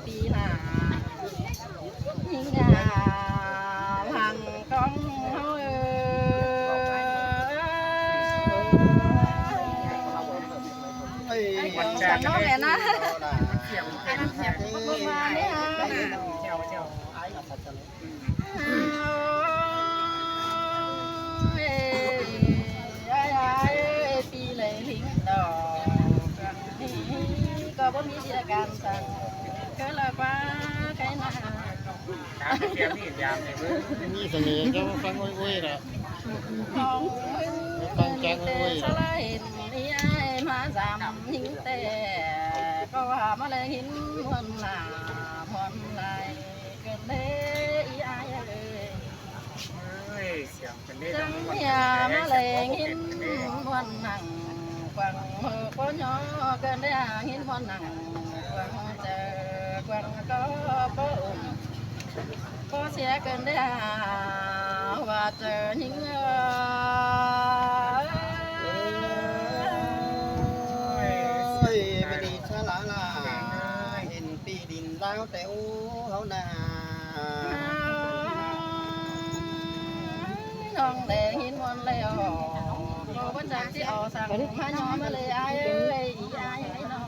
ປີໜ້າ ຍິງງາມຫາງກອງເຮົາເອີຍ ໄອ້ກອງສັງເນາະແມ່ນະ ອັນເສຍງເພິ່ນມາເດ້ ເອີຍ ອ້າຍ ອ້າຍ ປີໄຫຼລິງດອກ ນີ້ກໍບໍ່ມີເສຍການສັ່ງ ເຄີຍລະກວ່າໄກນາ ຖາມເສຍງນີ້ຢາມເບິ່ງ ມີສະເໜ່ ເຈົ້າຟັງໂອ້ຍໆລະ ຂອງມຶງ ຟັງຈັງໂອ້ຍໆລະ ສະລາເຫັນອີອ້າຍມາສາມຫິງແຕ່ ກໍວ່າມາແລງຫີນມ່ວນໜ້າມ່ວນໄຫຼ ເກີນເດ້ອີອ້າຍເອີຍ ເອີຍ ສຽງເພິ່ນເດ້ ຈັງເຮຍມາແລງຫີນມ່ວນໜັງ ກວາງເຮີກວ່າຍໍ ເກີນເດ້ຫີນມ່ວນໜັງ ກວາງເຈີກວາງກໍບໍ່ອຸ່ມ ບໍ່ເສຍເກີນເດ້ວ່າເຈີຍິງເອີຍ ເອີຍ ມະນີສາລາລາ ເຫັນ ປີດິນລາວແຕ່ໂອເຮົານາ ນ້ອງແລງຫີນມ່ວນແລ້ວ ກໍບໍ່ຈັກຊິເອົາສັງມາຍ້ອມເລີຍອ້າຍເອີຍ ອີອ້າຍເອີຍນ້ອງ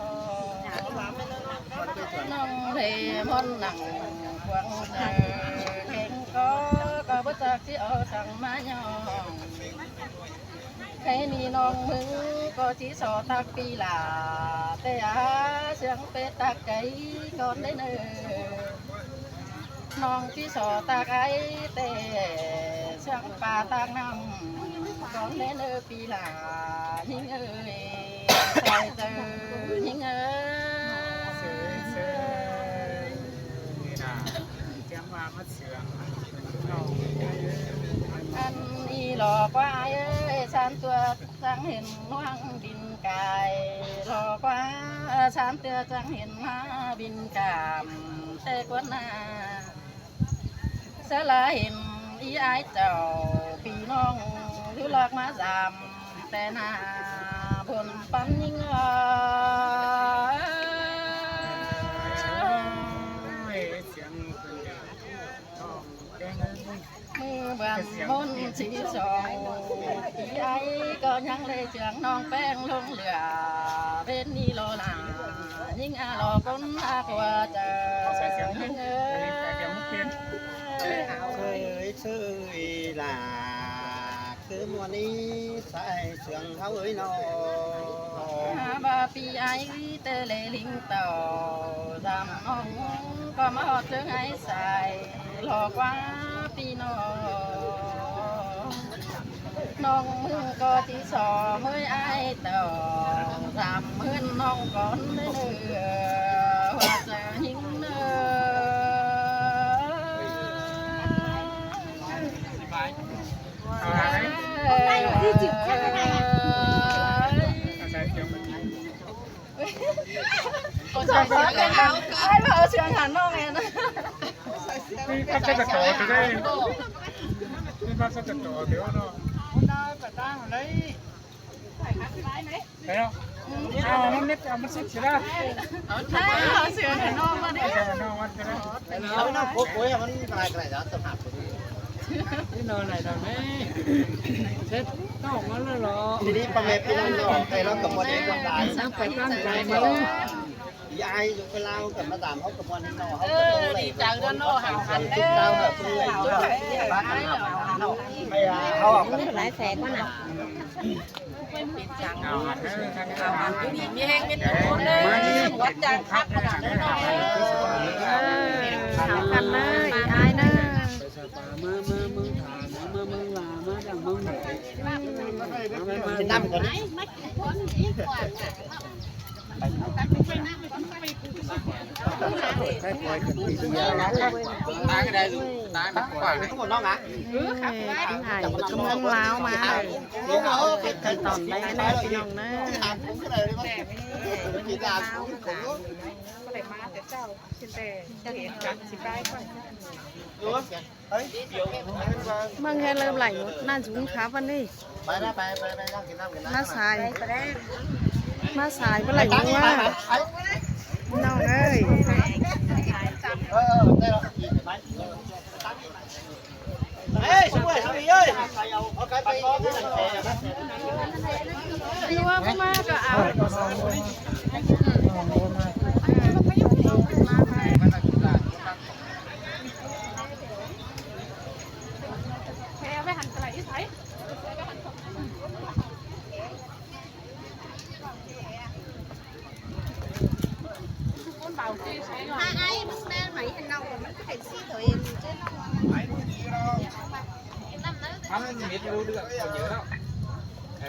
ນ້ອງແລງມ້ອນໜັງ ຂວາງເຈີແຂງກໍ ກໍບໍ່ຈັກຊິເອົາສັງມາຍ້ອມ ໃຜນີ້ນ້ອງມຶງກໍຊິສໍຕັກປີຫຼ້າ ແຕ່ຫາເຊື່ອງເປັດຕັກໄກ່ກ່ອນເດີເນີ ນ້ອງຊິສໍຕັກໄກ່ແຕ່ເຊື່ອງປາຕັກນ້ຳກ່ອນເດີເນີ ປີຫຼ້າຍິງເອີຍ ຊອຍເຈີຍິງເອີຍ ເຊີຍ ເຊີຍ ນີ້ນະ ຈຳວ່າມາເຊື່ອງນ້ອງ ອັນອີຫຼໍກວ່າອ້າຍເອີຍ ຊານຕົວ ຈັ່ງເຫັນຫວງບິນກາຍ ລໍກວ່າຊານເທື່ອຈັ່ງເຫັນມາບິນກາມ ແຕ່ກວນໜ້າ ສາລາເຫັນອີອ້າຍເຈົ້າ ປີນ້ອງຫຼືລອກມາສາມ ແຕ່ໜ້າບົນປັນຍິງເອີຍ ສຽງເພິ່ນ ທ້ອງແດງເອີຍ ມືບວມມົນສີສອງ ອີອ້າຍກໍຍັງໄດ້ເຊື່ອງນ້ອງແປ້ງລົງເຫຼືອ ເປັນນີ້ລໍຫຼ້າ ຍິງອາລໍຄົນອາກວ່າເຈົ້າ ຍິງເອີຍ ເຊີຍ ເຊີຍຫຼ້າ ຄືມື້ນີ້ສາຍເຊື່ອງເຮົາເອີຍນ້ອງ ຫາວ່າປີອ້າຍ ເຕີເລລິງເຕົ້າ ສາມນ້ອງກໍມາຮອດເທິງໄອ້ສາຍ ລໍກວ່າພີ່ນ້ອງ ນ້ອງມຶງກໍຊິຊໍເມີຍອ້າຍເຕົ້າ ສາມເຮືອນນ້ອງກ່ອນເດີ ວ່າຈະຫິງເດີ ເອົາລະ ເອົາລະ ໃຫ້ມາເອົາເສືອຫານ້ອງແອນ ມີພາບຕັດຕໍ່ໄດ້ ມີພາບຕັດຕໍ່ເດີເນາະ ໄປເນາະ ເອົາມັນເມັດ ເອົາມັນສຸດຊິລະ ເອົາເສືອໃຫ້ນ້ອງມາເດ້ ເອົານ້ອງມັນຊິລະ ເອົານ້ອງໂກໂກຍ ມັນກະໄດ້ ກະໄດ້ ເອົາຕົວຫາບ ນີ້ນອນໄດ້ດອກແມ່ ເຊັດຕ້ອງມາເລີຍເນາະ ທີນີ້ພໍ່ແມ່ພີ່ນ້ອງເນາະ ໃຫ້ລາວກະບໍ່ໄດ້ກຳໄລ ຕັ້ງໄປຕັ້ງໃຈມາເລີຍ ຍາຍຢູ່ເວລາເຮົາກັນມາຕາມ ເຮົາກະມ່ວນເນາະ ເຮົາກະຕ້ອງໄດ້ ດີໃຈເດີເນາະ ຫາກັນເດີ ເຮົາເອົາກັນ ຫຼາຍແສນມັນນະ ເອົາກັນເດີ ເອົາກັນເດີ ຢູ່ດີມີແຮງເປັນຄົນເດີ ຫົວໃຈຄັກຂະໜາດເດີເນາະ ເອີ ເອົາກັນເດີ ອີອ້າຍເດີ ມາ ມາ ເມືອງຖານ ມາ ເມືອງຫຼາ ມາຈາກເມືອງເໜືອ ມາ ມາ ມາ ກິນນ້ຳກ່ອນ ໃຊ້ປ່ອຍຂຶ້ນປີດຽວ ຕາຍກໍໄດ້ລູກ ຕາຍມັນກວ້າງ ເອີຍ ອ້າຍກຳລັງລາວມາ ຕອນໄດ້ແນ່ພີ່ນ້ອງເດີ ກິນນ້ຳ ບໍ່ໄດ້ມາແຕ່ເຊົ້າ ກິນແຕ່ເຫັນກັນ ຊິໄປກ່ອນ ເບິ່ງໃຫ້ເລີ່ມໄຫຼໝົດ ໜ້າຈຸງຂາປານນີ້ ໄປນະ ໄປ ໄປ ໄປ ກິນນ້ຳ ກິນນ້ຳ ມາສາຍ ມາສາຍບໍ່ໄຫຼຫົວ ນ້ອງເອີຍ ອ້າຍ ອ້າຍ ມຶງແນ່ ໄໝເຫັນເນົ່າ ມັນເຫັນສີໂຕເອງ ມັນເຈັບ ທຳເມັດຮູ້ເລື່ອງເຂົາເຍອະແລ້ວ ເອີ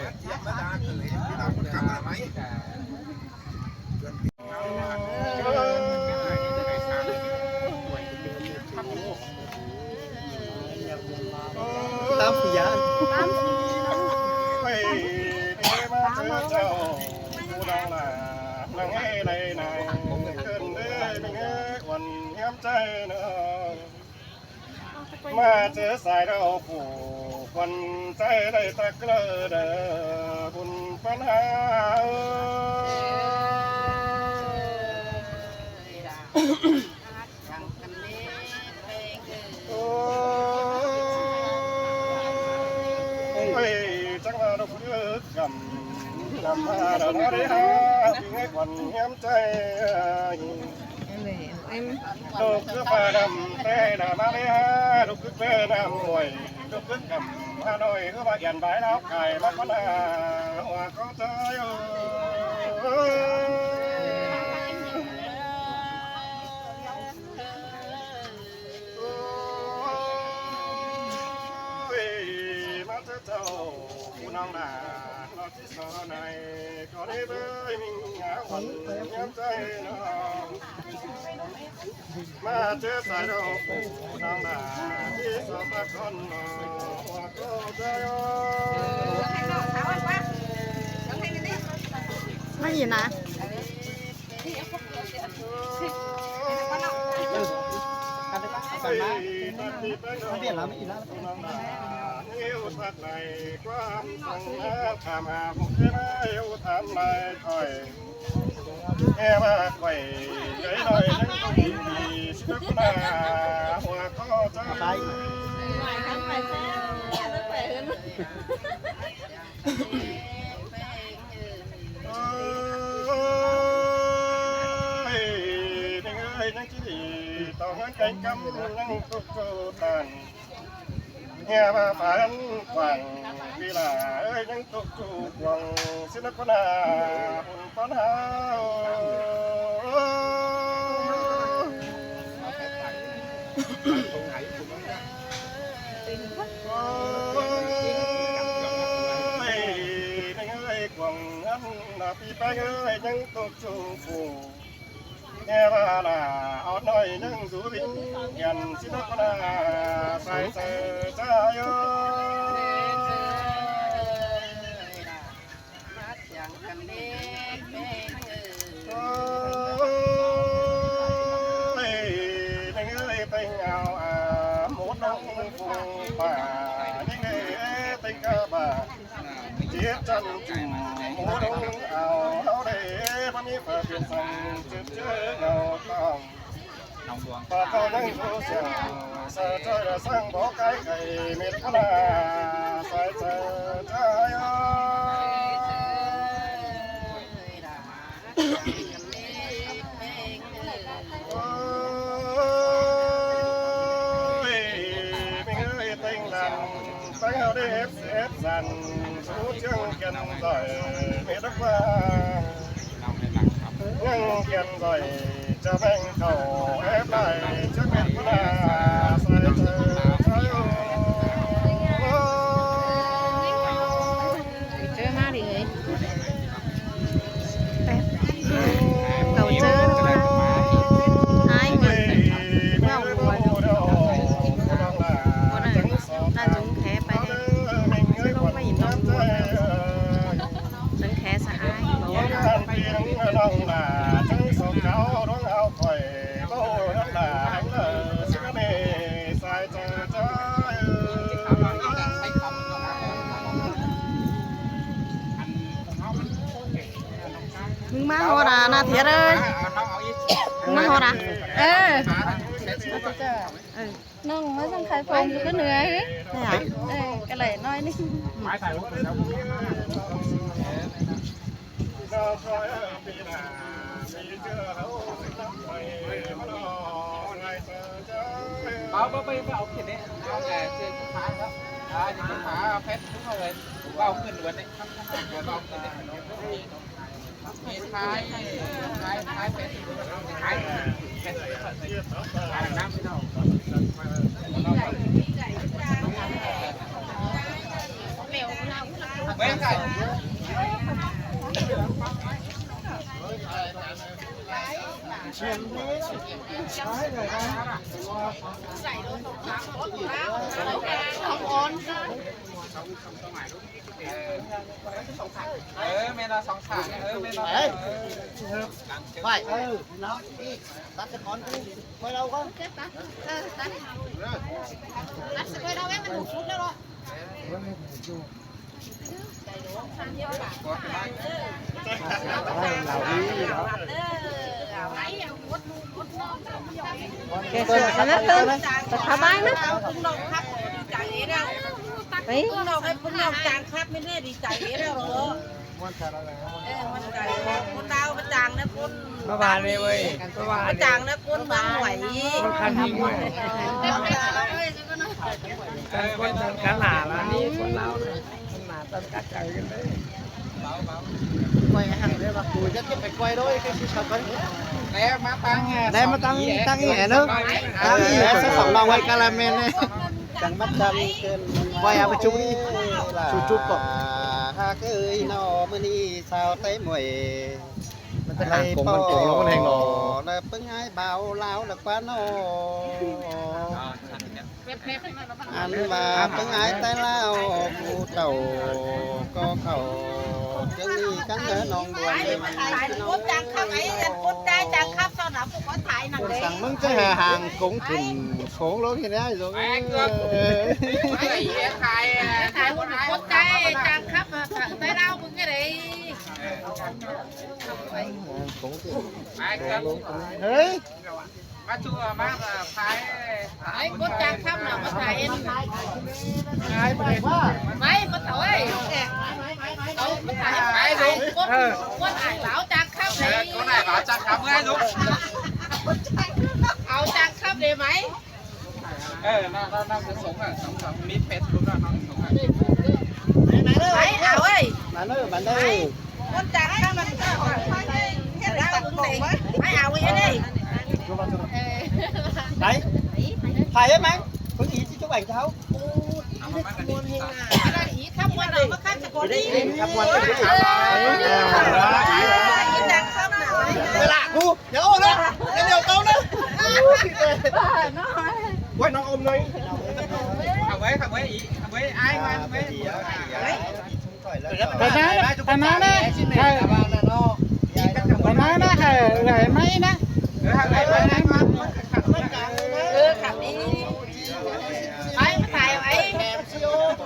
ຕາມຜູ້ຢ້ານ ຕາມຜູ້ຢ້ານ ເຈົ້າ ຜູ້ດາວລາ ນາງເອີຍ ນາງເອີ້ນເດີ ນາງເອີຍ ອ່ອນແຮມໃຈເນາະ ມາເຈີສາຍດາວຜູ້ຂວັນໃຈໄດ້ຕັກເລີເດີ ບຸນປັນຫາເອີຍ ໂອ້ຍ ຈັງວ່າດອກເອີຍ ກຳ ກຳມາດານາເດຫາ ເປັນໄງຂວັນແຮມໃຈ ເອີ ເອີ ດອກຄືຟ້າດຳແຕ່ດາມາເດຫາ ດອກຄືເກີນ້ຳຫ້ວຍ ດອກຄືກຳຫານ້ອຍ ຄືວ່າອຽນບາຍລາວກາຍມາຄວັນຫາ ຫົວເຂົ້າໃຈ ໂອ້ຍ ມາເທີເຈົ້າ ຜູ້ນ້ອງໜ້າ ລອດທີ່ສອນໃນ ກໍໄດ້ເບີຍມີຫາຂວັນຍາມໃຈນ້ອງ ມາເຈີສາຍດອກຜູ້ນ້ອງໜ້າ ທີ່ສອນຕາກອນໜໍ ກໍໃຈ ມາອີກນະ. ໂອ້ຍ ເດັກເອີຍ ຍັງຊິດີຕໍ່ເຮືອນໄກກຳ ຍັງທຸກໂຕຕານ ເຮືອວ່າຝານກວ້າງ ປີລາເອີຍ ຍັງຕົກຈູກວາງ ສິນນະຄອນໜ້າ ບຸນປານຫາວ ໂອ້ຍ ເອີຍ ກວາງເຮືອນໜ້າ ປີແປ້ງເອີຍ ຍັງຕົກຈູກວາງ ແຕ່ວ່າລາອອດໜ້ອຍໜຶ່ງ ສູ່ວິນແກ່ນສິນນະຄອນໜ້າ ສາຍເຊີຈາຍ ໂອ້ຍ ເປັງເອີຍ ເປັງເອົາອາ ໝູດນົງຝູງປາ ຍິງເອີຍ ເປັງກະບາ ເຈັບຈັນຈຸ່ມ ໝູດົງເອົາເຮົາເດ້ ບໍ່ມີຝາປ່ຽນສັງ ເຈັບເຈີເງົາຕ້ອງ ປາເຈົ້າຍັງໂຕສຽງ ສາເຈົ້າຢ່າສັ່ງ ບໍ່ກາຍໄກ່ ເມັດພະລາ ສາຍເຈີຈາຍ ໂອ້ຍ ເປັງເອີຍ ເປັງຫຼັງ ໄປເຮົາເດ້ເຮັດ ເຮັດສັນ ສູ່ຈຽງແກ່ນດອຍ ເມດກວ່າ ຍັງແກ່ນດອຍ ຈະແບ່ງເຂົ້າແອບຫຼາຍ ຈະເປັນຜູ້ໜ້າ ສາຍເຈີຈາຍ ໂອ້ຍ ເຈີມາດີເອີຍ ແປບ ເຂົາເຈີອ້າຍເງິນ ເມືອງອຸບົນ ບໍ່ໄດ້ ໜ້າຈຸງແຂໄປ ຊິລົງໄປໜອງບົວ ເຊິ່ງແຂສະອາຍ ມຶງມາຮອດອານາເທດເອີຍ ມາຮອດອາ ເອີ ເອີ ນ້ອງມາສົ່ງຂາຍຂອງຢູ່ກັບເໜືອ ເອີ ກະໄຫຼໜ້ອຍໜຶ່ງ ເອົາ ບໍ່ ບໍ່ ບໍ່ເອົາເຂດເດ້ ເອົາແຕ່ເສື້ອຂາວແລ້ວ ອ່າ ນີ້ຂາແຟດທຸກເອົາເລີຍ ເອົາຂຶ້ນເບິດເດ້ ເອົາຂຶ້ນເດ້ ມີຂາຍ ຂາຍ ຂາຍແຟດ ຂາຍ ເອີ ແມ່ນລະ ສອງສາມ ເອີ ແມ່ນລະ ເອີ ໄປ ເອີ ເນາະ ຕັດສະກ່ອນ ຄ່ອຍເລົ່າກ່ອນ ເອີ ຕັດ ຕັດສະກ່ອນ ເອົາໄວ້ມັນສຸດແລ້ວເນາະ. ແກະເສື້ອຊະນະເພິ່ນ ສະບາຍນະ ເອົາເຖິງນ້ອງຄັບດີໃຈແລ້ວ ເອີຍ ນ້ອງໃຫ້ເພິ່ນນ້ອງຈາງຄັບ ແມ່ນດີໃຈແລ້ວເນາະ. ເອີ ມັນກະຄົນລາວມາຈ້າງນະຄົນ ມາວ່າເລີຍເວີຍ ມາວ່າເລີຍ ມາຈ້າງນະຄົນເມືອງຫວຍ ມັນຄັນຍິງເວີຍ ເອີ ຕ່າງຄົນຕ່າງກັນຫຼ້າລະ ນີ້ຄົນລາວນະ ມັນໜ້າຕ່າງກັດໃຈກັນເລີຍ. ຂ້ອຍຫັ້ນເລີຍວ່າ ກູຈະໄປກ້ອຍໂດຍ ຄືຊິຊອກກັນ ແລ້ວມາຕັ້ງ ແລ້ວມາຕັ້ງ ຕັ້ງອີ່ແອເນາະ ຕັ້ງອີ່ແອ ສອງນ້ອງໄວ້ກະລະແມ່ນເລີຍ ຈັ່ງມາຈຳເກີນ ຂ້ອຍເອົາໄປຈຸບນີ້ ຈຸບໆ ບໍ່ ຫາກເອີຍນໍ ມື້ນີ້ ຊາວໄຕ້ມວຍ ມັນຈະຫາກົງ ມັນກົງແລ້ວມັນແຮງຫຼໍ່ ແລະປຶ້ງອ້າຍບ່າວລາວລະກວ່າໜໍ່ ອັນວ່າປຶ້ງອ້າຍໃຕ້ລາວ ຜູ້ເຖົ້າກໍເຂົ້າ ຈັ່ງນີ້ກັນເດີນ້ອງດວງເອີຍ ຄົນຈັ່ງຄັບ ຄົນຈ່າຍຈັ່ງຄັບ ເຈົ້ານະຜູ້ຂໍຖ່າຍນັ້ນເດ້ ສັ່ງມຶງຈະແຫ່ຫາງກົງຂຶ້ນໂຂງລົງເຮັດໄດ້ ໄປເກືອບ ເອີ ໄປເຮັດຂາຍ ຂາຍຄົນ ຄົນຈ່າຍຈັ່ງຄັບ ໃຕ້ລາວມຶງກໍໄດ້ ເຮີ້ຍ ມາສູ່ມາຂາຍ ໄປກົດຈາກຄຳນະ ມາຂາຍເອງ ຂາຍໄປ ໄປ ມາເຖົ້າເອີຍ ເອົາມາຂາຍ ໄປ ຄົນ ເອີ ຄົນອ້າຍບ່າວຈາກຄຳ ເອີ ຄົນອ້າຍບ່າວຈາກຄຳ ເອີຍ ເອົາຈາກຄຳໄດ້ໄໝ? ເອີ ນາງ ນາງ ນາງຈະສົ່ງ ອ່ະ ສອງສາມ ມີເຟສບຸກ ນາງຈະສົ່ງ ອ່ະ ໄປເອົາເອີຍ ມາເດີ ມາເດີ ຄົນຈາກຄຳມັນເຮັດໃຫ້ຕັດຕໍ່ໄວ້ ໄປເອົາເອີຍເດ້ ເອີ ໄປ ໄປໄໝ ຄົນອີຊິຈຸໄປເຈົ້າ ໂອ້ຍ ຂະບວນເຮງນາ ອີຂະບວນເອົາມາຄັນສະກອນນີ້ ຂະບວນ ເອີ ເວລາກູ ດຽວເນາະ ດຽວເກົາເນາະ ໂອ້ຍ ນ້ອງອົມເລີຍ ເອົາໄວ້ ເອົາໄວ້ອີກ ເອົາໄວ້ອ້າຍມາ ເອົາໄວ້ ໄປມາ ໄປມານະ ໄປມານະ ເອີ ເອື້ອຍໄມ້ນະ ເອີ ເອື້ອຍໄມ້ມາ ເອີ ຂັບດີ ໄປ ມາຖ່າຍໄວ້ ແຖມຊິໂອ ມ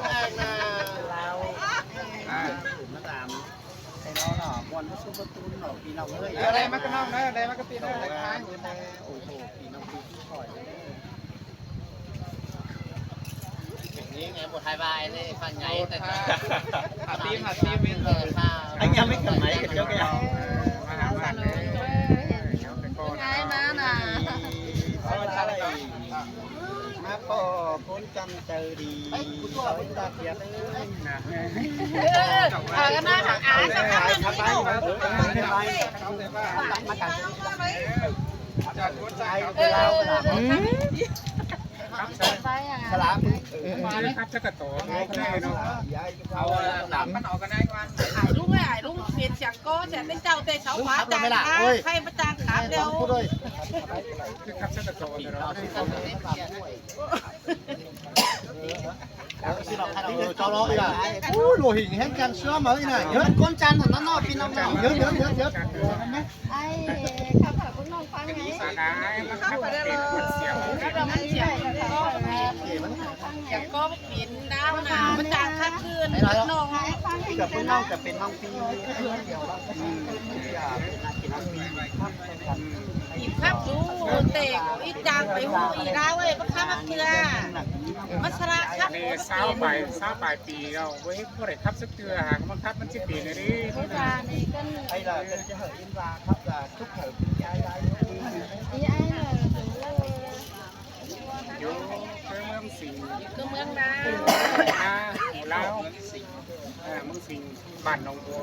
າຕາມ ໄອ້ນ້ອງເນາະ ມ່ວນມາສູ່ປະຕູນເນາະ ພີ່ນ້ອງເອີຍ ເອີ ໄດ້ມາກັບນ້ອງເດີ ໄດ້ມາກັບພີ່ເດີ ໂອ້ໂຫ ພີ່ນ້ອງພີ່ຂ້ອຍ ນີ້ໄງ ບໍ່ຖ່າຍບາຍນີ້ ຟັນໃຫຍ່ແຕ່ ຫາຕີມ ຫາຕີມ ເອີ ອັນຍັງໄມ່ເກີດໃໝ່ ເຈົ້າກໍຍັງ ມາຫາບ້ານເດີ ງ່າຍມານະ ມາພໍ້ຄົນຈຳ ໃຈດີ ເອີ ເອົາກັນມາຫາອາຍສະພັດ ສະພັດ ອືມ ສະລາມ ເອີ ຄັບຈັກກະໂຕ ເອົາລາມມັນອອກກັນໄດ້ກ່ອນ ອ້າຍລຸງເອີຍ ອ້າຍລຸງເປັນສຽງກໍແຊບເປັນເຈົ້າແຕ່ເຊົ້າ ມາຈາກ ໃຜມາຈາກຄັບແລ້ວ ຄືຄັບຈັກກະໂຕ ໂອ້ ໂລຫິງແຫ່ງການເຊື່ອມເອົາອີ່ນະ ເອີ ຄົນຈັນຫັ້ນເນາະ ພີ່ນ້ອງເນາະ ເດີໆໆ ໄອ້ ຂ້າພະພວກນ້ອງຟັງໄງ ຂ້າພະເລີຍ ສຽງກໍເປັນດາວນາ ມາຈາກຄັບຄືນ ນ້ອງ ກັບພວກນ້ອງຈະເປັນນ້ອງປີ ເອີ ເປັນນ້ອງປີ ອີກຄັບຢູ່ ແຕ່ອີກຢ່າງໄປຮູ້ອີກລາວເອີຍ ບໍ່ຄັບເທື່ອ ມັນສະລະຄັບ ຊາວປາຍ ຊາວປາຍປີແລ້ວ ບໍ່ເຫັນຜູ້ໃດຂັບຈັກເທື່ອ ຫາກມັນຂັບມັນຊິເປັນແນວນີ້ ຜູ້ຕານີ້ກໍໄອ້ລະກໍຈະເຮີອິນລາຂັບລາທຸກເຮີ ຢູ່ຄືເມືອງສິງ ຄືເມືອງລາວ ອ່າ ລາວ ເອີ ເມືອງສິງ ບ້ານໜອງບົວ.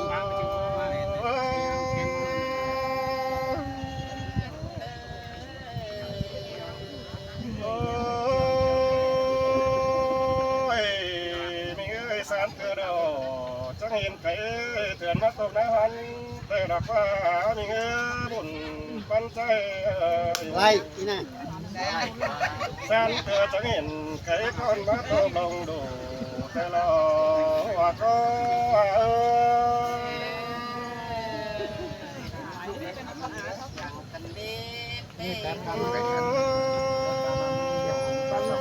ໂອ້ຍ ມິງເອີຍ ສາມເທື່ອດອກ ຈັ່ງເຫັນໄກ່ເຖື່ອນມາຕົກໃນຫັ້ນ ແຕ່ດອກວ່າມິງເອີຍ ບຸນປັນໃຈເອີຍ ໄລ່ອີ່ນາງ ແສນເທື່ອຈັ່ງເຫັນໄກ່ກ່ອນມາຕົກລົງດູ ແຕ່ລະວ່າກໍວ່າເອີຍ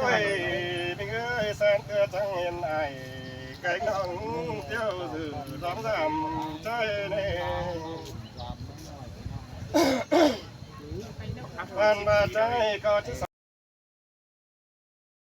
ໄປເອີຍ ແສນເທື່ອຈັ່ງເຫັນອ້າຍ ໄກ່ນ້ອງເຈົ້າຊື່ລອງດຳໃຈແນ່ ອັນວ່າໃຈກໍ